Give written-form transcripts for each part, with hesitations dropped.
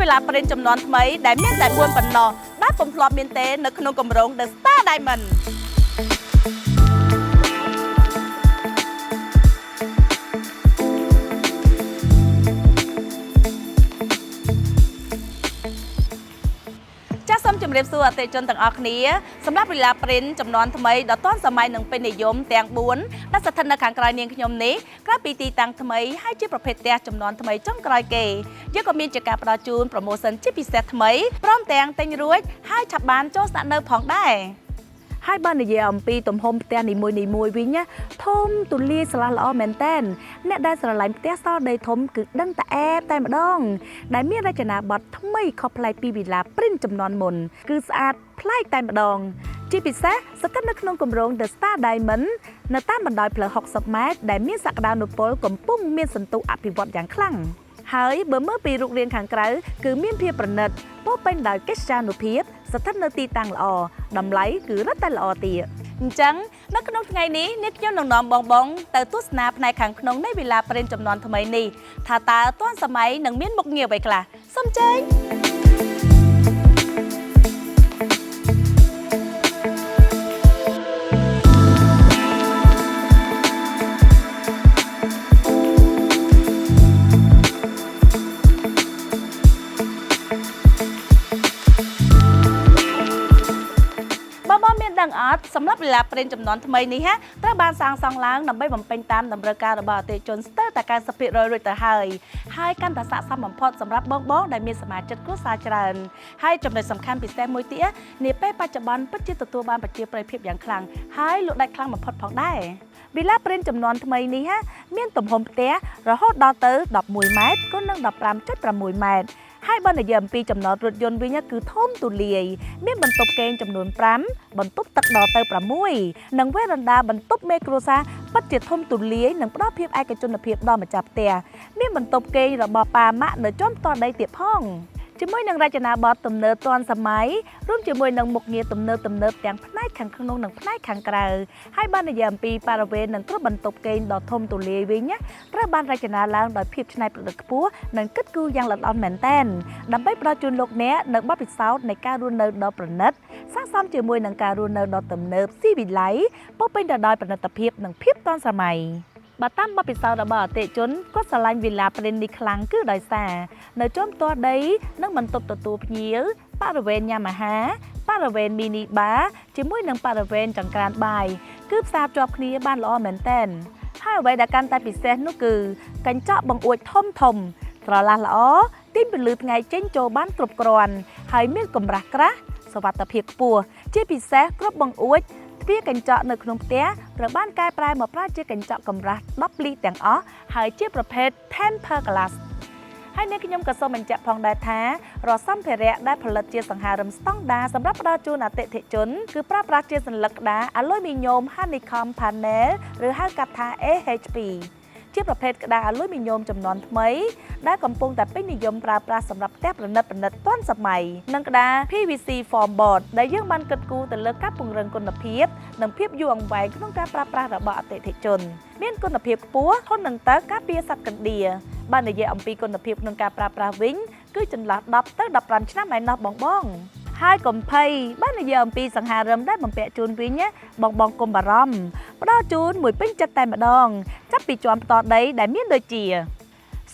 Villa Prince ចំនួនថ្មីដែលមានតែ4ប៉ុណ្ណោះដែលពុំធ្លាប់មានទេនៅក្នុងគម្រោង The Star Diamond។ ចាសសូមជម្រាបសួរអតិថិជនទាំងអស់គ្នាសម្រាប់ Villa Prince ចំនួនថ្មីដ៏ទាន់សម័យនិងពេញនិយមទាំង4ដែលស្ថិតនៅខាងក្រោយនាងខ្ញុំនេះក្រៅពីទីតាំងថ្មីហើយជាប្រភេទផ្ទះចំនួនថ្មីចុងក្រោយគេយើងក៏មានជាការផ្ដល់ជូន promotion ជាពិសេសថ្មីព្រមទាំងទិញរួចហើយឆាប់បានចូលស្នាក់នៅផងដែរហើយបើនិយាយអំពីទំហំផ្ទះនីមួយៗវិញណាធំទូលាយស្រឡះល្អមែនតែនអ្នកដែលស្រឡាញ់ផ្ទះសល់ដីធំគឺដឹងតែអែបតែម្ដង ដែលមានរចនាបថថ្មីខុសប្លែកពីវិឡាព្រិនចំនួនមុនគឺស្អាតប្លែកតែម្ដង ជាពិសេសស្ថិតនៅក្នុងគម្រោង The Star Diamond នៅតាមបណ្ដោយផ្លូវ60ម៉ែត្រដែលមានសក្តានុពលកំពុងមានសន្ទុះអភិវឌ្ឍយ៉ាងខ្លាំងហើយបើមើលពីរូបរាងខាងក្រៅគឺមានភាពប្រណិតពោរពេញដោយកិត្យានុភាពស្ថិតនៅទីតាំងល្អតម្លៃគឺរឹតតែល្អទៀតអញ្ចឹងនៅក្នុងថ្ងៃនេះនាងខ្ញុំនឹងនាំបងបងទៅទស្សនាផ្នែកខាងក្នុងនៃវិឡាព្រិនចំនួនថ្មីនេះថាតើទាន់សម័យនិងមានមុខងារអ្វីខ្លះសូមអញ្ជើញ។ បងបងមានដឹងអត់សម្រាប់វិឡាព្រិនចំនួនថ្មីនេះហាត្រូវបានសាងសង់ឡើងដើម្បីបំពេញតាមតម្រូវការរបស់អតិថិជនស្ទើរតែ90%រួចទៅហើយហើយកាន់តែស័ក្តិសមបំផុតសម្រាប់បងបងដែលមានសមាជិកគ្រួសារច្រើនហើយចំណុចសំខាន់ពិសេសមួយទៀតនាពេលបច្ចុប្បន្នពិតជាទទួលបានប្រជាប្រិយភាពយ៉ាងខ្លាំងហើយលក់ដាច់ខ្លាំងបំផុតផងដែរវិឡាព្រិនចំនួនថ្មីនេះហាមានទំហំផ្ទះរហូតដល់ទៅ11ម៉ែត្រគុណនឹង15.6ម៉ែត្រហើយបើនិយាយអំពីចំណតរថយន្តវិញគឺធំទូលាយមានបន្ទប់គេងចំនួន5បន្ទប់ទឹកដល់ទៅ6និងវេរ៉ង់ដាបន្ទប់មេគ្រួសារពិតជាធំទូលាយនិងផ្ដល់ភាពឯកជនភាពដល់ម្ចាស់ផ្ទះមានបន្ទប់គេងរបស់ប៉ាម៉ាក់នៅជាន់ផ្ទាល់ដីទៀតផងជាមួយនឹងរចនាបថទំនើបទាន់សម័យរួមជាមួយនឹងមុខងារទំនើបទំនើបទាំងផ្នែកខាងក្នុងនិងផ្នែកខាងក្រៅហើយបាននិយាយអំពីបរិវេណនិងគ្រប់បន្ទប់គេងដ៏ធំទូលាយវិញណាត្រូវបានរចនាឡើងដោយភាពច្នៃប្រឌិតខ្ពស់និងគិតគូរយ៉ាងល្អិតល្អន់មែនទែនដើម្បីផ្ដល់ជូនលោកអ្នកនូវបទពិសោធន៍នៃការរស់នៅដ៏ប្រណិតស័ក្តិសមជាមួយនឹងការរស់នៅដ៏ទំនើបស៊ីវិល័យពោរពេញទៅដោយប្រណិតភាពនិងភាពទាន់សម័យបើតាមបទពិសោធន៍របស់អតិថិជនគាត់ស្រឡាញ់វិឡាព្រិននេះខ្លាំងគឺដោយសារនៅជាប់ផ្ទាល់ដីនិងបន្ទប់ទទួលភ្ញៀវបរិវេណញ៉ាំអាហារបរិវេណមីនីបាជាមួយនឹងបរិវេណចង្ក្រានបាយគឺផ្សារភ្ជាប់គ្នាបានល្អមែនទែនហើយអ្វីដែលកាន់តែពិសេសនោះគឺកញ្ចក់បង្អួចធំធំត្រឡះល្អទាញពន្លឺថ្ងៃចេញចូលបានគ្រប់គ្រាន់ហើយមានកម្រាស់ក្រាស់សុវត្ថិភាពខ្ពស់ជាពិសេសគ្រប់បង្អួចទ្វារកញ្ចក់នៅក្នុងផ្ទះត្រូវបានកែប្រែមកប្រើជាកញ្ចក់កម្រាស់10លីទាំងអស់ហើយជាប្រភេទ Temper Glass ហើយនេះខ្ញុំក៏សូមបញ្ជាក់ផងដែរថារាល់សម្ភារៈដែលផលិតជាសង្ហារឹមស្តង់ដារសម្រាប់ផ្ដល់ជូនអតិថិជនគឺប្រើប្រាស់ជាសន្លឹកក្តារ Aluminum Honeycomb Panel ឬហៅកាត់ថា AHP ជាប្រភេទក្តារអាលុយមីញ៉ូមចំនួនថ្មីដែលកំពុងតែពេញនិយមប្រើប្រាស់សម្រាប់ផ្ទះប្រណិតប្រណិតទាន់សម័យនិងក្តារ PVC foam board ដែលយើងបានគិតគូរទៅលើការពង្រឹងគុណភាពនិងភាពយូរអង្វែងក្នុងការប្រើប្រាស់របស់អតិថិជនមានគុណភាពខ្ពស់ធន់នឹងទឹកការពារសត្វកណ្ដៀរបើនិយាយអំពីគុណភាពក្នុងការប្រើប្រាស់វិញគឺចន្លោះ10ទៅ15ឆ្នាំឯណោះបងបងហើយកុំភ័យបើនិយាយអំពីសង្ហារឹមដែលបំពាក់ជូនវិញណាបងបងកុំបារម្ភផ្ដល់ជូនមួយពេញចិត្តតែម្ដង ចាប់ពីជាន់ផ្ទាល់ដីដែលមានដូចជា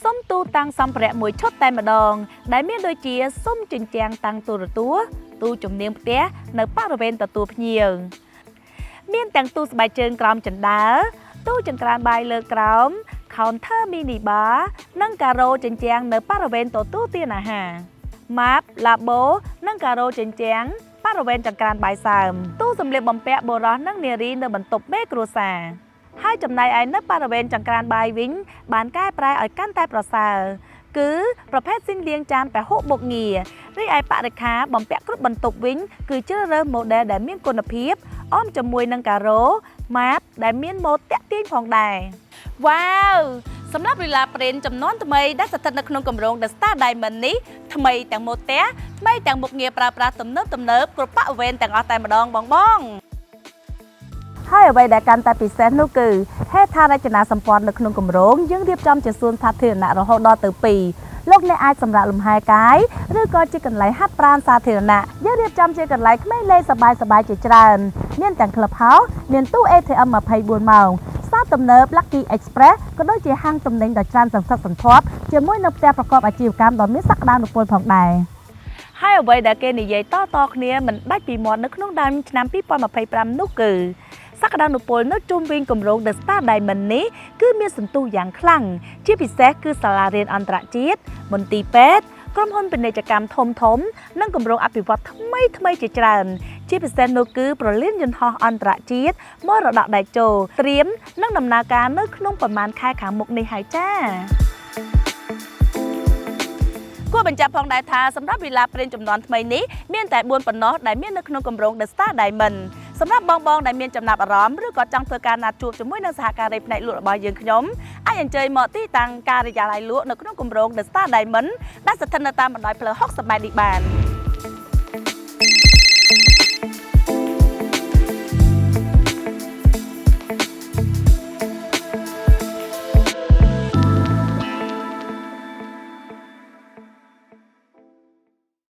សុំទូតាំងសម្ភារៈមួយឈុតតែម្ដង ដែលមានដូចជាសុំជញ្ជាំងតាំងទូរទស្សន៍ទូជំនាញផ្ទះនៅបរិវេណទទួលភ្ញៀវមានទាំងទូស្បែកជើងក្រោមជណ្ដើរទូចង្ក្រានបាយលើក្រោម counter mini bar និងការ៉ូជញ្ជាំងនៅបរិវេណទទួលទានអាហារម៉ាបឡាបូនិងការ៉ូជញ្ជាំងបរិវេណចង្ក្រានបាយសើមទូសម្លៀកបំពាក់បុរសនិងនារីនៅបន្ទប់មេគ្រួសារហើយចំណែកឯនៅបរិវេណចង្ក្រានបាយវិញ បានកែប្រែឲ្យកាន់តែប្រសើរគឺប្រភេទស៊ីនលាងចានពហុមុខងាររីឯបរិក្ខារបំពាក់គ្រប់បន្ទប់វិញគឺជ្រើសរើស model ដែលមានគុណភាពអមជាមួយនឹងការ៉ូម៉ាបដែលមានម៉ូដទាក់ទាញផងដែរវ៉ាវសម្រាប់ Villa Print ចំនួនថ្មីដែលស្ថិតនៅក្នុងគម្រោង The Star Diamond នេះថ្មីទាំងម៉ូដផ្ទះថ្មីទាំងមុខងារប្រើប្រាស់ទំនើបទំនើបគ្រប់បរិវេណទាំងអស់តែម្ដងបងបងហើយអ្វីដែលកាន់តែពិសេសនោះគឺហេដ្ឋារចនាសម្ព័ន្ធនៅក្នុងគម្រោងយើងរៀបចំជាសួនសាធារណៈរហូតដល់ទៅ2 លោកអ្នកអាចសម្រាកលំហែកាយឬក៏ជាកន្លែងហាត់ប្រាណសាធារណៈយើងរៀបចំជាកន្លែងក្មេងលេងសប្បាយៗជាច្រើនមានទាំង Club House មានទូ ATM 24ម៉ោងផ្សារទំនើប Lucky Express ក៏ដូចជាហាងទំនិញដ៏ច្រើនសន្ធឹកសន្ធាប់ជាមួយនឹងផ្ទះប្រកបអាជីវកម្មដ៏មានសក្តានុពលផងដែរហើយអ្វីដែលគេនិយាយតៗគ្នាមិនដាច់ពីមាត់នៅក្នុងដើមឆ្នាំ2025នោះគឺសក្តានុពលនៅជុំវិញគម្រោង The Star Diamond នេះគឺមានសន្ទុះយ៉ាងខ្លាំងជាពិសេសគឺសាលារៀនអន្តរជាតិមន្ទីរពេទ្យក្រុមហ៊ុនពាណិជ្ជកម្មធំធំនិងគម្រោងអភិវឌ្ឍថ្មីថ្មីជាច្រើនជាពិសេសនោះគឺប្រលានយន្តហោះអន្តរជាតិមរតកតេជោត្រៀមនឹងដំណើរការនៅក្នុងប្រមាណខែខាងមុខនេះហើយចា៎ គួរបញ្ជាក់ផងដែរថាសម្រាប់វីឡាព្រានចំនួនថ្មីនេះមានតែ4ប៉ុណ្ណោះដែលមាននៅក្នុងគម្រោង The Star Diamond សម្រាប់បងបងដែលមានចំណាប់អារម្មណ៍ឬក៏ចង់ធ្វើការណាត់ជួបជាមួយនឹងសហការីផ្នែកលក់របស់យើងខ្ញុំអាចអញ្ជើញមកទីតាំងការិយាល័យលក់នៅក្នុងគម្រោង The Star Diamond ដែលស្ថិតនៅតាមបណ្ដោយផ្លូវ60ម៉ែត្រនេះបាន។